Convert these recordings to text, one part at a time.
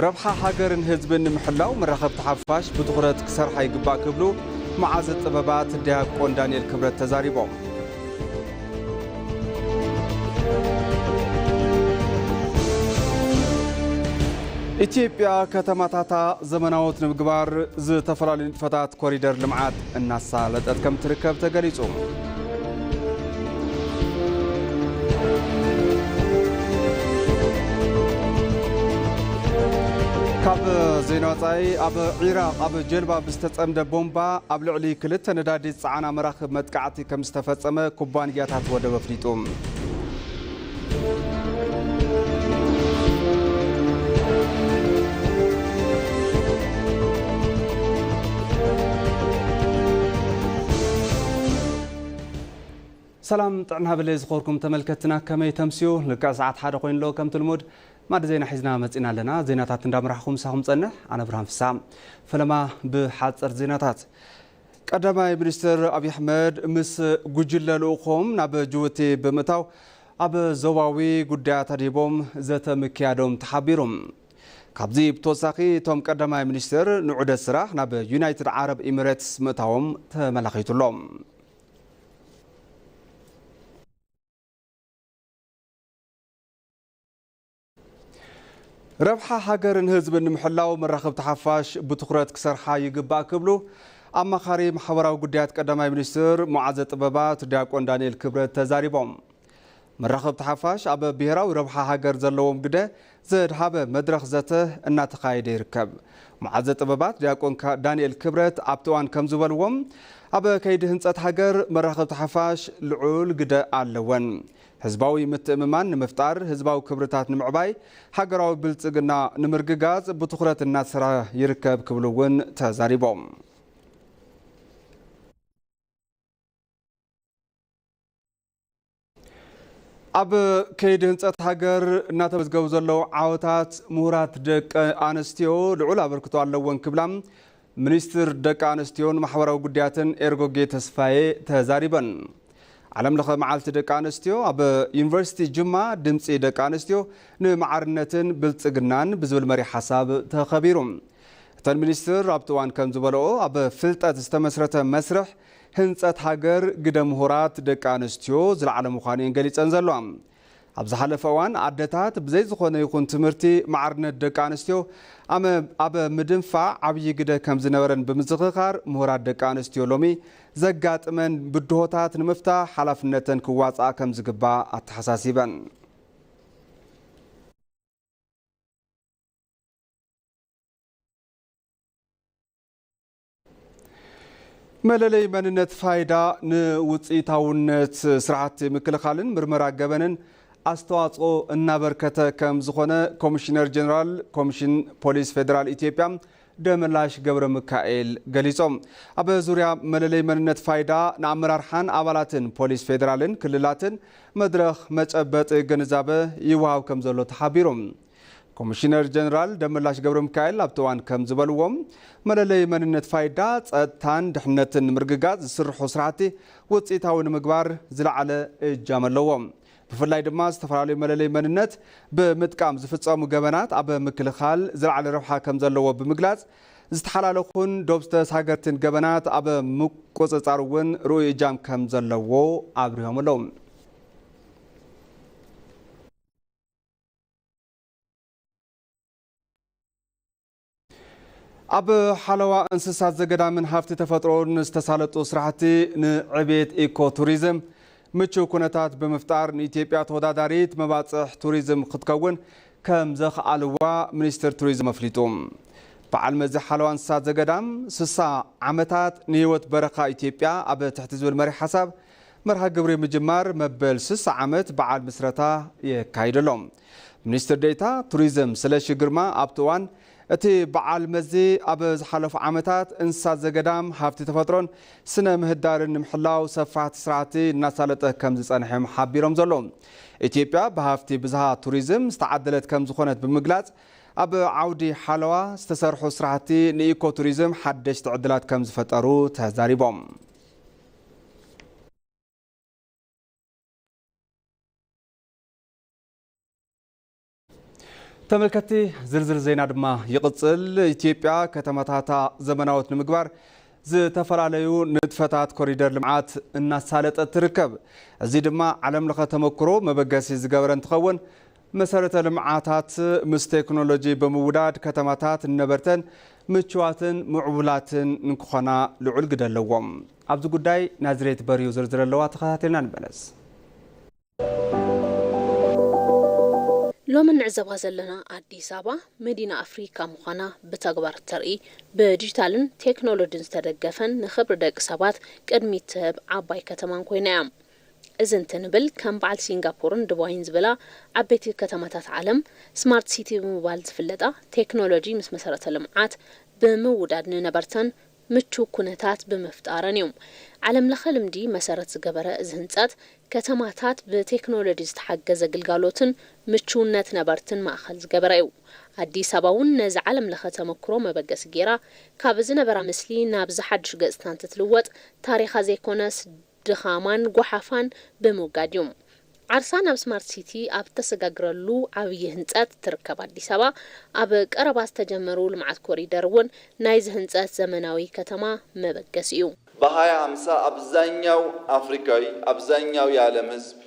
ረብሓ ሃገርን ህዝብን ንምሕላው መራኸብቲ ሓፋሽ ብትኹረት ክሰርሓ ይግባእ ክብሉ መዓዘ ጥበባት ዲያቆን ዳንኤል ክብረት ተዛሪቦም። ኢትዮጵያ ከተማታታ ዘመናዎት ንምግባር ዝተፈላለዩ ንጥፈታት ኮሪደር ልምዓት እናሳለጠት ከም ትርከብ ተገሊጹ። ካብ ዜና ወጻኢ፣ ኣብ ዒራቕ ኣብ ጀልባ ብዝተጸምደ ቦምባ ኣብ ልዕሊ ክልተ ነዳዲ ዝጸዓና መራኽብ መጥቃዕቲ ከም ዝተፈጸመ ኩባንያታት ወደብ ኣፍሊጡ። ሰላም ጥዕና ሃበለይ ዝኸበርኩም ተመልከትና፣ ከመይ ተምስዩ? ልክዕ ሰዓት ሓደ ኮይኑ ኣሎ። ከምቲ ልሙድ ማዕዲ ዜና ሒዝና መጺና ኣለና። ዜናታት እንዳመራሕኹ ምሳኹም ጸንሕ፣ ኣነ ብርሃን ፍስሃ። ፈለማ ብሓጸርቲ ዜናታት። ቀዳማይ ሚኒስትር ኣብይ ኣሕመድ ምስ ጉጅለ ልኡኾም ናብ ጅቡቲ ብምእታው ኣብ ዞባዊ ጉዳያት ኣድሂቦም ዘተ ምክያዶም ተሓቢሩ። ካብዚ ብተወሳኺ እቶም ቀዳማይ ሚኒስትር ንዑደት ስራሕ ናብ ዩናይትድ ዓረብ ኢሚሬትስ ምእታዎም ተመላኺቱ ኣሎ። ረብሓ ሃገርን ህዝብን ንምሕላው መራኸብቲ ሓፋሽ ብትኹረት ክሰርሓ ይግባእ ክብሉ ኣማኻሪ ማሕበራዊ ጉዳያት ቀዳማይ ሚኒስትር መዓዘ ጥበባት ዲያቆን ዳንኤል ክብረት ተዛሪቦም። መራኸብቲ ሓፋሽ ኣብ ብሄራዊ ረብሓ ሃገር ዘለዎም ግደ ዘድሃበ መድረኽ ዘተ እናተኻየደ ይርከብ። መዓዘ ጥበባት ዲያቆን ካ-፣ ዳንኤል ክብረት ኣብቲ እዋን ከም ዝበልዎም፣ ኣብ ከይዲ ህንፀት ሃገር መራኸብቲ ሓፋሽ ልዑል ግደ ኣለወን። ህዝባዊ ምትእምማን ንምፍጣር፣ ህዝባዊ ክብርታት ንምዕባይ፣ ሃገራዊ ብልጽግና ንምርግጋጽ ብትኹረት እናተሰርሐ ይርከብ ክብሉ እውን ተዛሪቦም። ኣብ ከይዲ ህንፀት ሃገር እናተመዝገቡ ዘለዉ ዓወታት ምሁራት ደቂ ኣንስትዮ ልዑል ኣበርክቶ ኣለወን ክብላ ሚኒስትር ደቂ ኣንስትዮን ማሕበራዊ ጉዳያትን ኤርጎጌ ተስፋዬ ተዛሪበን። ዓለም ለኸ መዓልቲ ደቂ ኣንስትዮ ኣብ ዩኒቨርሲቲ ጅማ ድምፂ ደቂ ኣንስትዮ ንማዕርነትን ብልፅግናን ብዝብል መሪሕ ሓሳብ ተኸቢሩ። እተን ሚኒስትር ኣብቲ እዋን ከም ዝበለኦ፣ ኣብ ፍልጠት ዝተመስረተ መስርሕ ህንፀት ሃገር ግደ ምሁራት ደቂ ኣንስትዮ ዝለዓለ ምዃኑ እየን ገሊፀን ዘለዋ። ኣብ ዝሓለፈ እዋን ኣደታት ብዘይ ዝኾነ ይኹን ትምህርቲ ማዕርነት ደቂ ኣንስትዮ ኣመ-፣ ኣብ ምድንፋዕ ዓብዪ ግደ ከም ዝነበረን ብምዝኽኻር፣ ምሁራት ደቂ ኣንስትዮ ሎሚ ዘጋጥመን ብድሆታት ንምፍታሕ ሓላፍነተን ክዋፅኣ ከም ዝግባእ ኣተሓሳሲበን። መለለይ መንነት ፋይዳ ንውፅኢታውነት ስራሕቲ ምክልኻልን ምርመራ ገበንን ኣስተዋፅኦ እናበርከተ ከም ዝኾነ ኮሚሽነር ጀነራል ኮሚሽን ፖሊስ ፌዴራል ኢትዮጵያ ደመላሽ ገብረ ሚካኤል ገሊጾም። ኣብ ዙርያ መለለይ መንነት ፋይዳ ንኣመራርሓን ኣባላትን ፖሊስ ፌዴራልን ክልላትን መድረኽ መጨበጢ ግንዛበ ይወሃብ ከም ዘሎ ተሓቢሩ። ኮሚሽነር ጀነራል ደመላሽ ገብረ ሚካኤል ኣብቲ እዋን ከም ዝበልዎም፣ መለለይ መንነት ፋይዳ ጸጥታን ድሕነትን ንምርግጋጽ ዝስርሑ ስራሕቲ ውጽኢታዊ ንምግባር ዝለዓለ እጃም ኣለዎ። ብፍላይ ድማ ዝተፈላለዩ መለለይ መንነት ብምጥቃም ዝፍጸሙ ገበናት ኣብ ምክልኻል ዝለዓለ ረብሓ ከም ዘለዎ ብምግላጽ፣ ዝተሓላለኹን ዶብ ዝተሳገርትን ገበናት ኣብ ምቁጽጻር እውን ርኡይ እጃም ከም ዘለዎ ኣብሪሆም ኣለዉ። ኣብ ሓለዋ እንስሳት ዘገዳምን ሃፍቲ ተፈጥሮን ዝተሳለጡ ስራሕቲ ንዕቤት ኢኮ ቱሪዝም ምቹው ኩነታት ብምፍጣር ንኢትዮጵያ ተወዳዳሪት መባፅሕ ቱሪዝም ክትከውን ከም ዘኽኣልዋ ሚኒስትር ቱሪዝም ኣፍሊጡ። በዓል መዚ ሓለዋ እንስሳት ዘገዳም ስሳ ዓመታት ንህይወት በረኻ ኢትዮጵያ ኣብ ትሕቲ ዝብል መሪሕ ሓሳብ መርሃ ግብሪ ምጅማር መበል ስሳ ዓመት በዓል ምስረታ የካይድ ኣሎ። ሚኒስትር ዴኤታ ቱሪዝም ስለሺ ግርማ ኣብቲ እዋን፣ እቲ በዓል መዚ ኣብ ዝሓለፉ ዓመታት እንስሳት ዘገዳም፣ ሃፍቲ ተፈጥሮን ስነ ምህዳርን ንምሕላው ሰፋሕቲ ስራሕቲ እናሳለጠ ከም ዝጸንሐ እዮም ሓቢሮም ዘለዉ። ኢትዮጵያ ብሃፍቲ ብዝሃ ቱሪዝም ዝተዓደለት ከም ዝኾነት ብምግላጽ፣ ኣብ ዓውዲ ሓለዋ ዝተሰርሑ ስራሕቲ ንኢኮ ቱሪዝም ሓደሽቲ ዕድላት ከም ዝፈጠሩ ተዛሪቦም። ተመልከትቲ፣ ዝርዝር ዜና ድማ ይቕጽል። ኢትዮጵያ ከተማታታ ዘመናዎት ንምግባር ዝተፈላለዩ ንጥፈታት ኮሪደር ልምዓት እናሳለጠት ትርከብ። እዚ ድማ ዓለም ለኸ ተመክሮ መበገሲ ዝገበረ እንትኸውን፣ መሰረተ ልምዓታት ምስ ቴክኖሎጂ ብምውዳድ ከተማታት ንነበርተን ምቹዋትን ምዕቡላትን ንክኾና ልዑል ግደ ኣለዎም። ኣብዚ ጉዳይ ናዝሬት በርዩ ዝርዝር ኣለዋ፣ ተኸታተልና ንመለስ። ሎሚ ንዕዘባ ዘለና ኣዲስ ኣበባ መዲና ኣፍሪካ ምዃና ብተግባር እተርኢ፣ ብዲጂታልን ቴክኖሎጂን ዝተደገፈን ንኽብሪ ደቂ ሰባት ቅድሚት ትህብ ዓባይ ከተማን ኮይና እያ። እዚ እንትንብል ከም በዓል ሲንጋፖርን ዱባይን ዝበላ ዓበይቲ ከተማታት ዓለም ስማርት ሲቲ ብምባል ዝፍለጣ፣ ቴክኖሎጂ ምስ መሰረተ ልምዓት ብምውዳድ ንነበርተን ምቹው ኩነታት ብምፍጣረን እዩ። ዓለም ለኸ ልምዲ መሰረት ዝገበረ እዚ ህንፀት፣ ከተማታት ብቴክኖሎጂ ዝተሓገዘ ግልጋሎትን ምቹውነት ነበርትን ማእኸል ዝገበረ እዩ። ኣዲስ ኣበባ እውን ነዚ ዓለም ለኸ ተመክሮ መበገሲ ገይራ፣ ካብ ዝነበራ ምስሊ ናብዚ ሓድሽ ገፅታ እንትትልወጥ፣ ታሪኻ ዘይኮነስ ድኻማን ጓሓፋን ብምውጋድ እዩ። ዓርሳ ናብ ስማርት ሲቲ ኣብ እተሰጋግረሉ ዓብዪ ህንፀት ትርከብ ኣዲስ ኣበባ፣ ኣብ ቀረባ ዝተጀመሩ ልምዓት ኮሪደር እውን ናይዚ ህንፀት ዘመናዊ ከተማ መበገሲ እዩ። በሃያ ሃምሳ አብዛኛው አፍሪካዊ፣ አብዛኛው የዓለም ህዝብ፣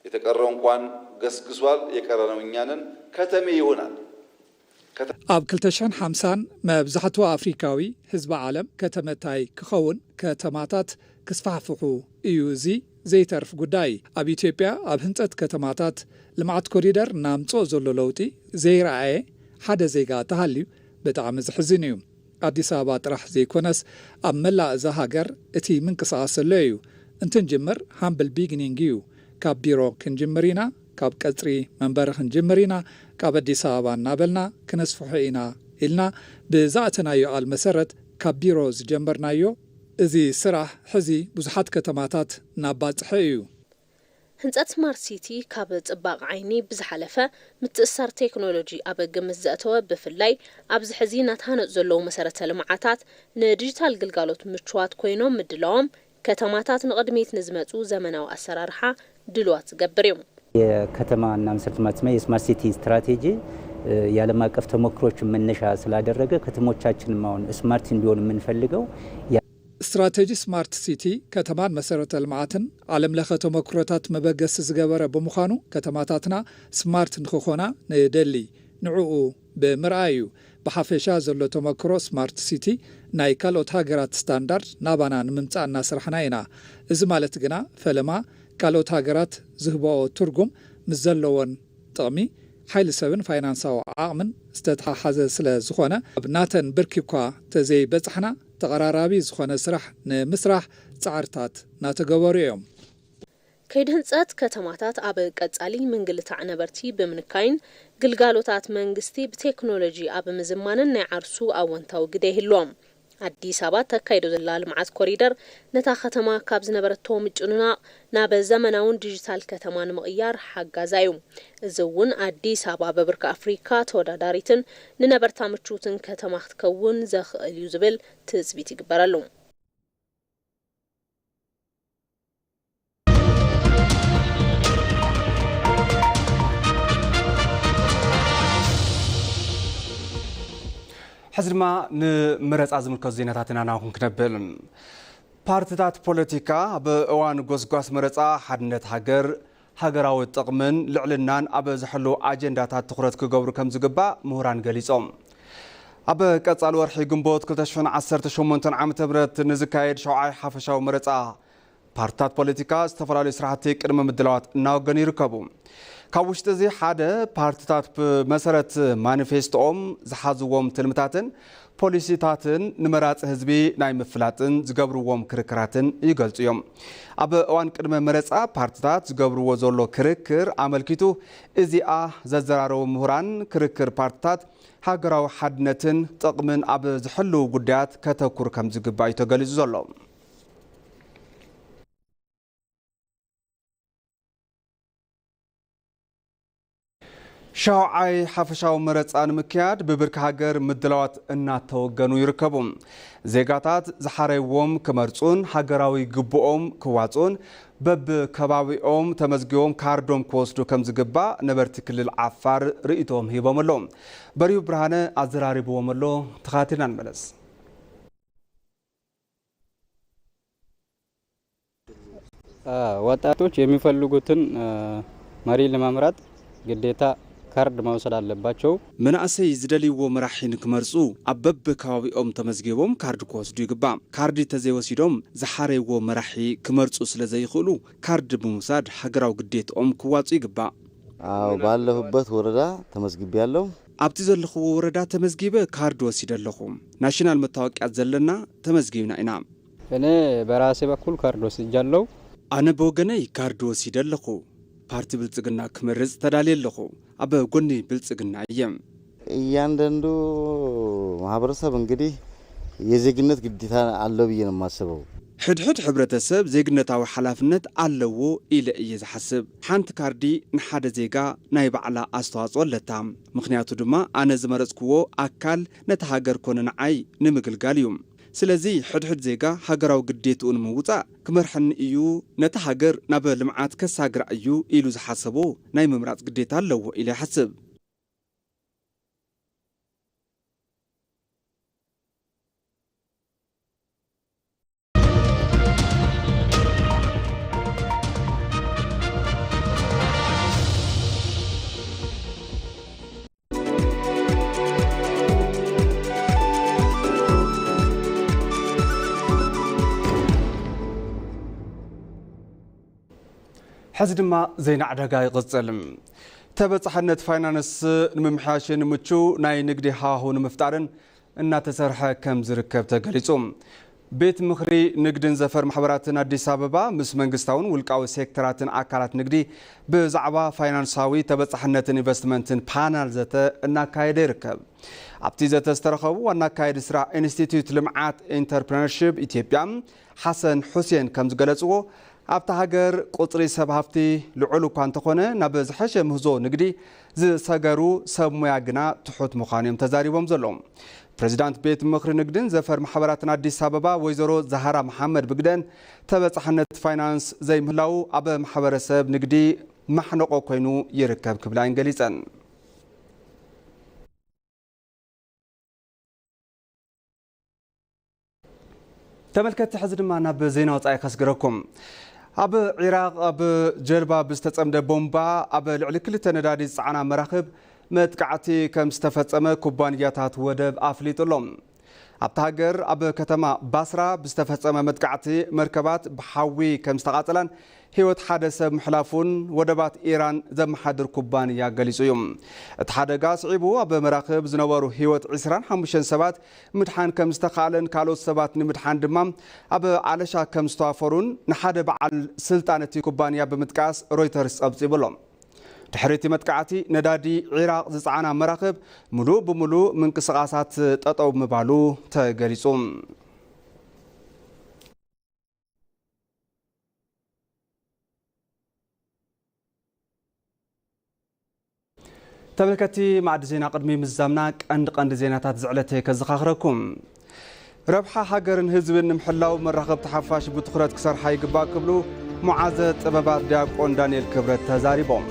የተቀረው እንኳን ገስግሷል፣ የቀረነው እኛ ነን፣ ከተሜ ይሆናል። ኣብ ክልተ ሽሕን ሓምሳን መብዛሕትኡ ኣፍሪካዊ ህዝቢ ዓለም ከተመታይ ክኸውን፣ ከተማታት ክስፋሕፍሑ እዩ። እዚ ዘይተርፍ ጉዳይ። ኣብ ኢትዮጵያ ኣብ ህንፀት ከተማታት ልምዓት ኮሪደር እናምፅኦ ዘሎ ለውጢ ዘይረኣየ ሓደ ዜጋ ተሃልዩ ብጣዕሚ ዘሕዝን እዩ። ኣዲስ ኣበባ ጥራሕ ዘይኮነስ ኣብ መላእ እዛ ሃገር እቲ ምንቅስቓስ ዘሎ እዩ። እንትንጅምር ሃምብል ቢግኒንግ እዩ። ካብ ቢሮ ክንጅምር ኢና፣ ካብ ቀፅሪ መንበሪ ክንጅምር ኢና፣ ካብ ኣዲስ ኣበባ እናበልና ክነስፍሖ ኢና ኢልና ብዝኣተናዮ ቃል መሰረት ካብ ቢሮ ዝጀመርናዮ እዚ ስራሕ ሕዚ ብዙሓት ከተማታት እናባፅሐ እዩ። ህንፀት ስማርት ሲቲ ካብ ፅባቕ ዓይኒ ብዝሓለፈ ምትእስሳር ቴክኖሎጂ ኣብ ግምት ዘእተወ፣ ብፍላይ ኣብዚ ሕዚ እናተሃነፁ ዘለዉ መሰረተ ልምዓታት ንዲጂታል ግልጋሎት ምቹዋት ኮይኖም ምድላዎም ከተማታት ንቕድሚት ንዝመፁ ዘመናዊ ኣሰራርሓ ድሉዋት ዝገብር እዩ። የከተማና መሰረተ ልማት ስመ የስማርት ሲቲ ስትራቴጂ የዓለም አቀፍ ተሞክሮችን መነሻ ስላደረገ ከተሞቻችንም አሁን ስማርት እንዲሆኑ የምንፈልገው። ስትራቴጂ ስማርት ሲቲ ከተማን መሰረተ ልምዓትን ዓለም ለኸ ተሞክሮታት መበገሲ ዝገበረ ብምዃኑ ከተማታትና ስማርት ንክኾና ንደሊ። ንዕኡ ብምርኣይ እዩ። ብሓፈሻ ዘሎ ተመክሮ ስማርት ሲቲ ናይ ካልኦት ሃገራት ስታንዳርድ ናባና ንምምፃእ እናሰራሕና ኢና። እዚ ማለት ግና ፈለማ ካልኦት ሃገራት ዝህበኦ ትርጉም ምስ ዘለወን ጥቕሚ ሓይሊ ሰብን ፋይናንሳዊ ዓቕምን ዝተተሓሓዘ ስለ ዝኾነ ኣብ ናተን ብርኪ እኳ ተዘይበፃሕና ተቐራራቢ ዝኾነ ስራሕ ንምስራሕ ፃዕርታት እናተገበሩ እዮም። ከይዲ ህንፀት ከተማታት ኣብ ቀፃሊ ምንግልታዕ ነበርቲ ብምንካይን ግልጋሎታት መንግስቲ ብቴክኖሎጂ ኣብ ምዝማንን ናይ ዓርሱ ኣወንታዊ ግደ ይህልዎም። ኣዲስ ኣበባ ተካይዶ ዘላ ልምዓት ኮሪደር ነታ ከተማ ካብ ዝነበረቶ ምጭንናቕ ናብ ዘመናውን ዲጂታል ከተማ ንምቕያር ሓጋዛ እዩ። እዚ እውን ኣዲስ ኣበባ ብብርኪ ኣፍሪካ ተወዳዳሪትን ንነበርታ ምችውትን ከተማ ክትከውን ዘኽእል እዩ ዝብል ትፅቢት ይግበረሉ። ሕዚ ድማ ንመረፃ ዝምልከቱ ዜናታት ኢና ናኹም ክነብል። ፓርትታት ፖለቲካ ኣብ እዋን ጎስጓስ መረፃ ሓድነት ሃገር፣ ሃገራዊ ጥቕምን ልዕልናን ኣብ ዝሕልዉ ኣጀንዳታት ትኹረት ክገብሩ ከም ዝግባእ ምሁራን ገሊጾም። ኣብ ቀጻሊ ወርሒ ግንቦት ክልተ ሽሕን ዓሰርተ ሸሞንተን ዓመተ ምህረት ንዝካየድ ሸውዓይ ሓፈሻዊ መረጻ ፓርትታት ፖለቲካ ዝተፈላለዩ ስራሕቲ ቅድመ ምድላዋት እናወገኑ ይርከቡ። ካብ ውሽጢ እዚ ሓደ ፓርትታት ብመሰረት ማኒፌስቶኦም ዝሓዝዎም ትልምታትን ፖሊሲታትን ንመራፂ ህዝቢ ናይ ምፍላጥን ዝገብርዎም ክርክራትን ይገልፁ እዮም። ኣብ እዋን ቅድመ መረፃ ፓርትታት ዝገብርዎ ዘሎ ክርክር ኣመልኪቱ እዚኣ ዘዘራረቡ ምሁራን ክርክር ፓርትታት ሃገራዊ ሓድነትን ጥቕምን ኣብ ዝሕልዉ ጉዳያት ከተኩር ከም ዝግባእ እዩ ተገሊፁ ዘሎ። ሻውዓይ ሓፈሻዊ መረፃ ንምክያድ ብብርኪ ሃገር ምድላዋት እናተወገኑ ይርከቡ። ዜጋታት ዝሓረይዎም ክመርፁን ሃገራዊ ግቡኦም ክዋፅኡን በብከባቢኦም ተመዝጊቦም ካርዶም ክወስዱ ከም ዝግባእ ነበርቲ ክልል ዓፋር ርእይቶኦም ሂቦም ኣለዉ። በሪሁ ብርሃነ ኣዘራሪብዎም ኣሎ። ተኸታቲልና ንመለስ። ወጣቶች የሚፈልጉትን መሪ ለመምረጥ ግዴታ ካርድ መውሰድ አለባቸው። መናእሰይ ዝደልይዎ መራሒ ንክመርፁ ኣብ በብከባቢኦም ተመዝጊቦም ካርድ ክወስዱ ይግባእ። ካርዲ ተዘይወሲዶም ዝሓረይዎ መራሒ ክመርፁ ስለዘይኽእሉ ካርድ ብምውሳድ ሃገራዊ ግዴትኦም ክዋፁ ይግባእ። አዎ ባለሁበት ወረዳ ተመዝግቤያለሁ። ኣብቲ ዘለኽዎ ወረዳ ተመዝጊበ ካርድ ወሲደ ኣለኹ። ናሽናል መታወቂያ ዘለና ተመዝጊብና ኢና። እኔ በራሴ በኩል ካርድ ወስጃለሁ። ኣነ ብወገነይ ካርድ ወሲደ ኣለኹ። ፓርቲ ብልፅግና ክመርፅ ተዳልየ ኣለኹ። ኣብ ጎኒ ብልፅግና እየ። እያንዳንዱ ማህበረሰብ እንግዲህ የዜግነት ግዴታ አለው ብዬ ነው የማስበው። ሕድሕድ ሕብረተሰብ ዜግነታዊ ሓላፍነት ኣለዎ ኢለ እየ ዝሓስብ። ሓንቲ ካርዲ ንሓደ ዜጋ ናይ ባዕላ ኣስተዋፅኦ ኣለታ። ምኽንያቱ ድማ ኣነ ዝመረፅክዎ ኣካል ነታ ሃገር ኮነ ንዓይ ንምግልጋል እዩ። ስለዚ ሕድሕድ ዜጋ ሃገራዊ ግዴትኡ ንምውፃእ ክመርሐኒ እዩ፣ ነታ ሃገር ናብ ልምዓት ከሳግራ እዩ ኢሉ ዝሓሰቦ ናይ ምምራፅ ግዴታ ኣለዎ ኢለ ይሓስብ። ሕዚ ድማ ዜና ዕዳጋ ይቕጽል። ተበጻሕነት ፋይናንስ ንምምሕያሽን ምቹው ናይ ንግዲ ሃዋህው ንምፍጣርን እናተሰርሐ ከም ዝርከብ ተገሊጹ። ቤት ምኽሪ ንግድን ዘፈር ማሕበራትን ኣዲስ ኣበባ ምስ መንግስታውን ውልቃዊ ሴክተራትን ኣካላት ንግዲ ብዛዕባ ፋይናንሳዊ ተበጻሕነትን ኢንቨስትመንትን ፓናል ዘተ እናካየደ ይርከብ። ኣብቲ ዘተ ዝተረኸቡ ዋና ኣካየዲ ስራሕ ኢንስቲትዩት ልምዓት ኢንተርፕረነርሺፕ ኢትዮጵያ ሓሰን ሑሴን ከም ዝገለፅዎ ኣብታ ሃገር ቁፅሪ ሰብ ሃፍቲ ልዑል እኳ እንተኾነ ናብ ዝሐሸ ምህዞ ንግዲ ዝሰገሩ ሰብ ሙያ ግና ትሑት ምዃኑ እዮም ተዛሪቦም ዘለዉ። ፕሬዚዳንት ቤት ምኽሪ ንግድን ዘፈር ማሕበራትን ኣዲስ ኣበባ ወይዘሮ ዛሃራ መሓመድ ብግደን ተበፃሕነት ፋይናንስ ዘይምህላዉ ኣብ ማሕበረሰብ ንግዲ ማሕነቆ ኮይኑ ይርከብ ክብላ እየን ገሊፀን። ተመልከትቲ ሕዚ ድማ ናብ ዜና ወፃኢ ከስግረኩም። ኣብ ዒራቕ ኣብ ጀልባ ብዝተፀምደ ቦምባ ኣብ ልዕሊ ክልተ ነዳዲ ዝፀዓና መራኽብ መጥቃዕቲ ከም ዝተፈፀመ ኩባንያታት ወደብ ኣፍሊጡ ኣሎ። ኣብታ ሃገር ኣብ ከተማ ባስራ ብዝተፈጸመ መጥቃዕቲ መርከባት ብሓዊ ከም ዝተቓጸላን ህይወት ሓደ ሰብ ምሕላፉን ወደባት ኢራን ዘመሓድር ኩባንያ ገሊጹ እዩ። እቲ ሓደጋ ስዒቡ ኣብ መራኽብ ዝነበሩ ህይወት ዕስራን ሓሙሽተን ሰባት ምድሓን ከም ዝተኻእለን ካልኦት ሰባት ንምድሓን ድማ ኣብ ኣለሻ ከም ዝተዋፈሩን ንሓደ በዓል ስልጣን እቲ ኩባንያ ብምጥቃስ ሮይተርስ ጸብጺቡ ኣሎ። ድሕሪ እቲ መጥቃዕቲ ነዳዲ ዒራቕ ዝጸዓና መራኽብ ምሉእ ብምሉእ ምንቅስቓሳት ጠጠው ምባሉ ተገሊጹ። ተመልከትቲ መኣዲ ዜና ቅድሚ ምዝዛምና ቀንዲ ቀንዲ ዜናታት ዝዕለተ ከዘኻኽረኩም። ረብሓ ሃገርን ህዝብን ንምሕላው መራኸብቲ ሓፋሽ ብትኹረት ክሰርሓ ይግባእ ክብሉ ሙዓዘ ጥበባት ዲያቆን ዳንኤል ክብረት ተዛሪቦም።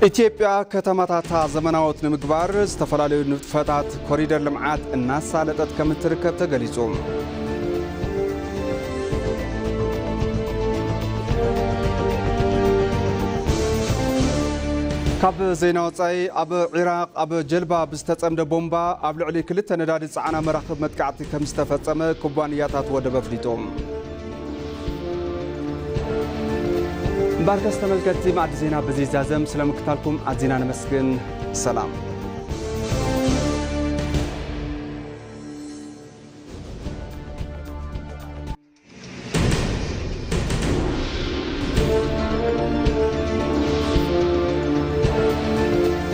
ኢትዮጵያ ከተማታታ ዘመናዎት ንምግባር ዝተፈላለዩ ንጥፈታት ኮሪደር ልምዓት እናሳለጠት ከም እትርከብ ተገሊጹ። ካብ ዜና ወጻኢ፣ ኣብ ዒራቕ ኣብ ጀልባ ብዝተጸምደ ቦምባ ኣብ ልዕሊ ክልተ ነዳዲ ዝጸዓና መራኽብ መጥቃዕቲ ከም ዝተፈጸመ ኩባንያታት ወደብ ኣፍሊጡ። እምበኣርከስ ተመልከትቲ መኣዲ ዜና በዚ ይዛዘም። ስለ ምክታልኩም ኣዚና ነመስግን። ሰላም።